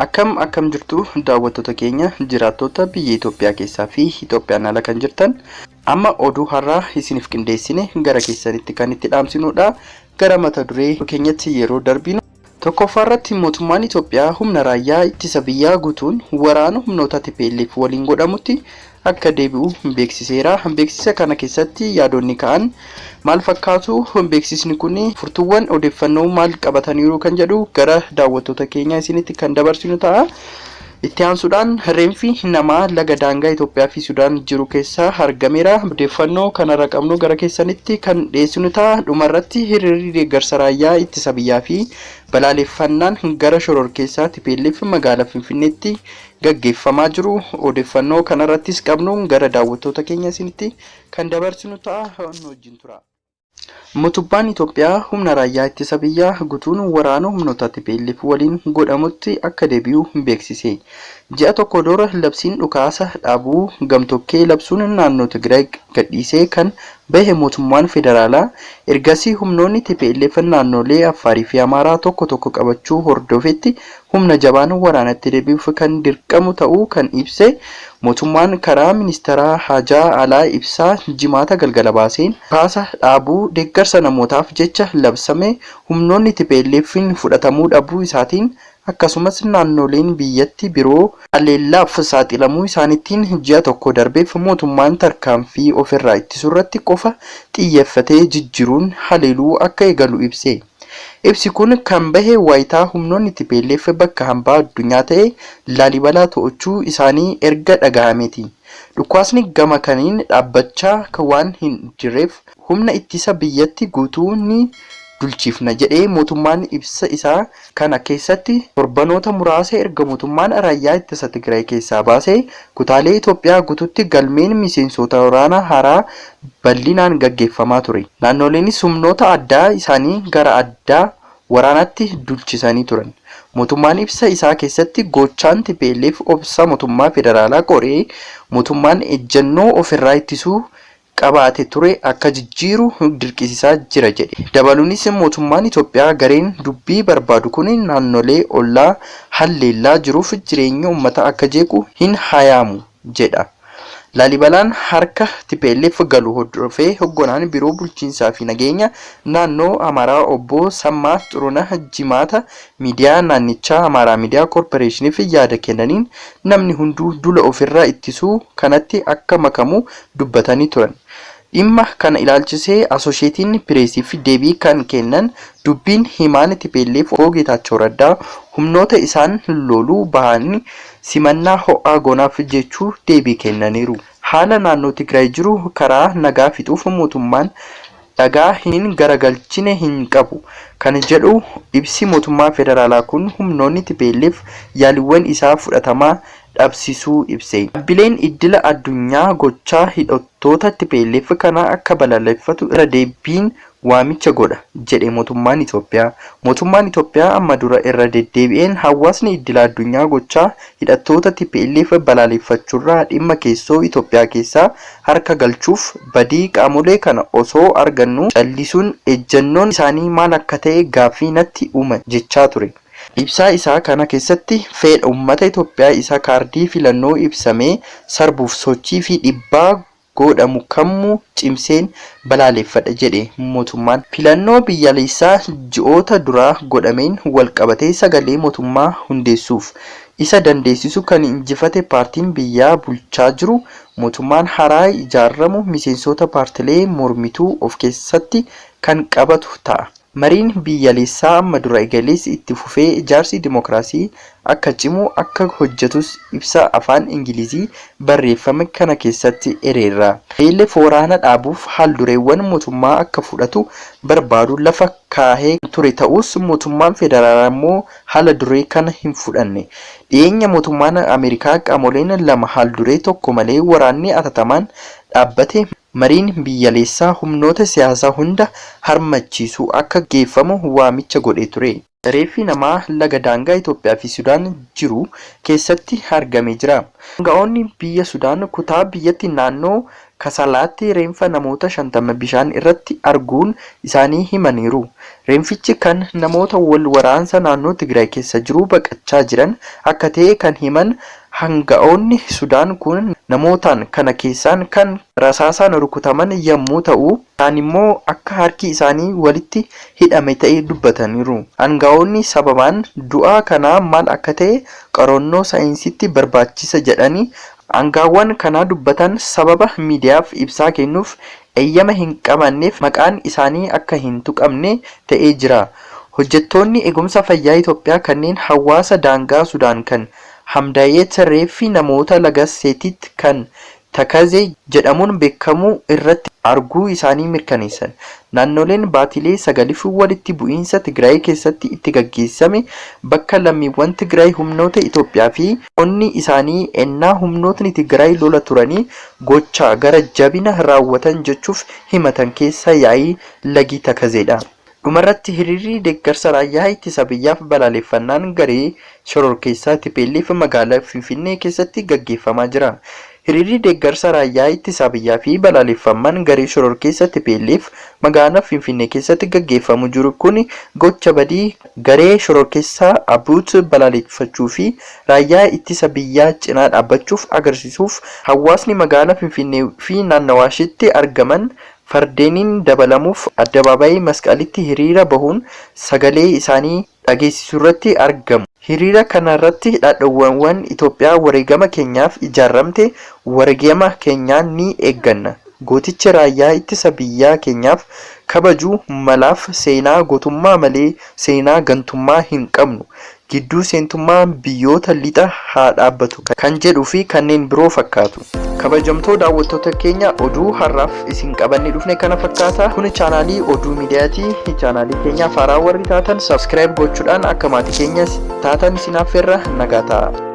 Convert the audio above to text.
Akkam akkam jirtu daawwattoota keenya jiraattota biyya Itoophiyaa keessaa fi Itoophiyaan ala kan jirtan amma oduu har'aa isiniif qindeessine gara keessanitti kan itti dhaamsinudha. Gara mata duree keenyatti yeroo darbinu tokkoffaa irratti mootummaan Itoophiyaa humna raayyaa ittisa biyyaa guutuun waraana humnoota TPLF waliin godhamutti akka deebi'u beeksiseera. Beeksisa kana keessatti yaadonni ka'an maal fakkaatu? Beeksisni kun furtuuwwan odeeffannoo maal qabataniiru kan jedhu gara daawwattoota keenyaa isinitti kan dabarsinu ta'a. Itti aansuudhaan reenfi namaa laga daangaa Itoophiyaa fi Sudaan jiru keessaa argameera. Odeeffannoo kanarra qabnu gara keessanitti kan dhiyeessinu ta'a. Dhumarratti hiriirri deeggarsa raayyaa ittisa biyyaa fi balaaleffannaan gara shororkeessaa TPLF magaalaa Finfinneetti gaggeeffamaa jiru. Odeeffannoo kanarrattis qabnu gara daawwattoota keenya isinitti kan dabarsinu ta'a. Nu wajjin tura. Mootummaan Itoophiyaa humna raayyaa ittisa biyyaa guutuun waraana humnoota TPLF waliin godhamutti akka deebi'u beeksise. Ji'a tokko dura labsiin dhukaasa dhaabuu gamtokkee labsuun naannoo Tigraay gadhiisee kan bahe mootummaan federaalaa ergasii humnoonni TPLF naannolee Affaarii fi Amaaraa tokko tokko qabachuu hordofetti humna jabaan waraanatti deebi'uuf kan dirqamu ta'uu kan ibse mootummaan karaa ministeera haajaa alaa ibsaa jimaata galgala baaseen dhukaasa dhaabuu deeggarsa namootaaf jecha labsame humnoonni TPLF'n fudhatamuu dhabuu isaatiin akkasumas naannoleen biyyatti biroo haleellaaf saaxilamuu isaaniitiin ji'a tokko darbeef mootummaan tarkaanfii ofirraa ittisuurratti qofa xiyyeeffatee jijjiiruun haleeluu akka eegalu ibse. Ibsi kun kan bahe wayitaa humnoonni TPLF bakka hambaa addunyaa ta'e Laalibalaa to'achuu isaanii erga dhagahameeti. Dhukaasni gama kaniin dhaabbachaa waan hin jirreef humna ittisa biyyatti guutuu ni dulchifna jedhee mootummaan ibsa isaa kana keessatti torbanoota muraasa erga mootummaan raayyaa ittisa Tigraay keessaa baasee kutaalee Itoophiyaa guututti galmeen miseensota waraanaa haaraa bal'inaan gaggeeffamaa ture. Naannoleenis humnoota addaa isaanii gara addaa waraanaatti dulchisanii turan. Mootummaan ibsa isaa keessatti gochaan TPLF obsa mootummaa federaalaa qoree mootummaan ejjennoo ofirraa ittisuu qabaate ture akka jijjiiru dirqisiisaa jira jedhe. Dabaluunis mootummaan Itoophiyaa gareen dubbii barbaadu kun naannolee ollaa halleellaa jiruuf jireenya uummata akka jeequ hin hayaamu jedha. Laalibalaan harka TPLF galu hordofee hogganaan biiroo bulchiinsaa fi nageenya naannoo Amaaraa obbo Sammaa Xurunah Jimaata miidiyaa naannichaa Amaaraa Miidiyaa Koorporeeshiniif yaada kennaniin namni hunduu dula ofirraa ittisuu kanatti akka makamu dubbatanii turan. Dhimma kana ilaalchisee Asosheetiin Pireesiif deebii kan kennan dubbiin himaan TPLF obbo Geetaachoo Raddaa humnoota isaan loluu bahanii simannaa ho'aa goonaaf jechuu deebii kennaniiru. Haala naannoo Tigraay jiru karaa nagaa fixuuf mootummaan dhagaa hin garagalchine hin qabu. Kan jedhu ibsi mootummaa federaalaa kun humnoonni TPLF yaaliiwwan isaa fudhatamaa dhabsisuu ibse. Dhaabbileen iddila addunyaa gochaa hidhattoota TPLF kana akka balaaleffatu irra deebiin waamicha godha jedhe mootummaan Itoophiyaa. Mootummaan Itoophiyaa amma dura irra deddeebi'een hawaasni iddila addunyaa gochaa hidhattoota TPLF balaaleffachuurraa dhimma keessoo Itoophiyaa keessaa harka galchuuf badii qaamolee kana osoo argannu callisuun ejjennoon isaanii maal akka ta'e gaaffii natti uuma jechaa ture. Ibsaa isaa kana keessatti fedha uummata Itoophiyaa isa kaardii filannoo ibsamee sarbuuf sochii fi dhiibbaa godhamu kamuu cimseen balaaleffadha jedhe mootummaan. Filannoo biyyaalessaa ji'oota duraa godhameen wal qabatee sagalee mootummaa hundeessuuf isa dandeessisu kan injifate paartiin biyyaa bulchaa jiru mootummaan haaraa ijaaramu miseensota paartilee mormituu of keessatti kan qabatu ta'a. Mariin biyyaalessaa amma dura eegales itti fufee ijaarsi dimookiraasii akka cimu akka hojjetus ibsa afaan Ingilizii barreeffame kana keessatti eereera. TPLF waraana dhaabuuf haal-dureewwan mootummaa akka fudhatu barbaadu lafa kaahee ture ta'us mootummaan federaalaa immoo haala duree kana hin fudhanne. Dhiyeenya mootummaan Ameerikaa qaamoleen lama haal-duree tokko malee waraanni atattamaan dhaabbate mariin biyyaalessaa humnoota siyaasaa hunda harmachiisu akka geeffamu waamicha godhee ture. Reeffi namaa laga daangaa Itoophiyaa fi Sudaan jiru keessatti argamee jira. Aanga'oonni biyya Sudaan kutaa biyyatti naannoo Kasalaatti reenfa namoota 50 bishaan irratti arguun isaanii himaniiru. Reenfichi kan namoota wal waraansa naannoo Tigraay keessa jiru baqachaa jiran akka ta'e kan himan hanga'oonni Sudaan kun namootaan kana keessaan kan rasaasaan rukutaman yommuu ta'u, kaan immoo akka harki isaanii walitti hidhame ta'e dubbataniiru. Hanga'oonni sababaan du'a kanaa maal akka ta'e qorannoo saayinsiitti barbaachisa jedhanii Aangaawwan kanaa dubbatan sababa miidiyaaf ibsaa kennuuf eeyyama hin qabaanneef maqaan isaanii akka hin tuqamne ta'ee jira. Hojjettoonni eegumsa fayyaa Itoophiyaa kanneen hawaasa daangaa Sudaan kan Hamdaayet reeffi namoota laga Seetit kan Takaze jedhamuun beekamu irratti arguu isaanii mirkaneessan. Naannoleen baatilee sagaliif walitti bu'iinsa Tigraay keessatti itti gaggeessame bakka lammiiwwan Tigraay humnoota Itoophiyaa fi onni isaanii ennaa humnootni Tigraay lola turanii gocha gara jabina raawwatan jechuuf himatan keessa yaa'ii lagi Takazeedha. Dhumarratti hiriirri deeggarsa raayyaa ittisa biyyaaf balaaleffannaan garee shororkeessaa tplf magaalaa Finfinnee keessatti gaggeeffamaa jira. Hiriirri deeggarsa raayyaa ittisa biyyaa fi balaaleffammaan garee shororkeessa tplf magaalaa Finfinnee keessatti gaggeeffamu jiru kun gocha badii garee shororkeessaa ABUT balaaleffachuu fi raayyaa ittisa biyyaa cinaa dhaabbachuuf agarsiisuuf hawaasni magaalaa Finfinnee fi naannawaasheetti argaman fardeeniin dabalamuuf addabaabayii Masqalitti hiriira bahuun sagalee isaanii dhageessisuurratti argamu. Hiriira kanarratti dhaadhowwan Itoophiyaa wareegama keenyaaf ijaarramte wareegama keenyaan ni eegganna, gootichi raayyaa ittisa biyyaa keenyaaf kabaju malaaf seenaa gootummaa malee seenaa gantummaa hin qabnu, gidduu seentummaa biyyoota lixa haa dhaabbatu kan jedhuu fi kanneen biroo fakkaatu. Kabajamtoo daawwattoota keenya oduu har'aaf isin qabannee dhufne kana fakkaata. Kun chaanaalii Oduu Miidiyaati. Chaanaalii keenyaaf haaraa warri taatan subscribe gochuudhaan akka maatii keenya taatan isin affeerra nagaa ta'a.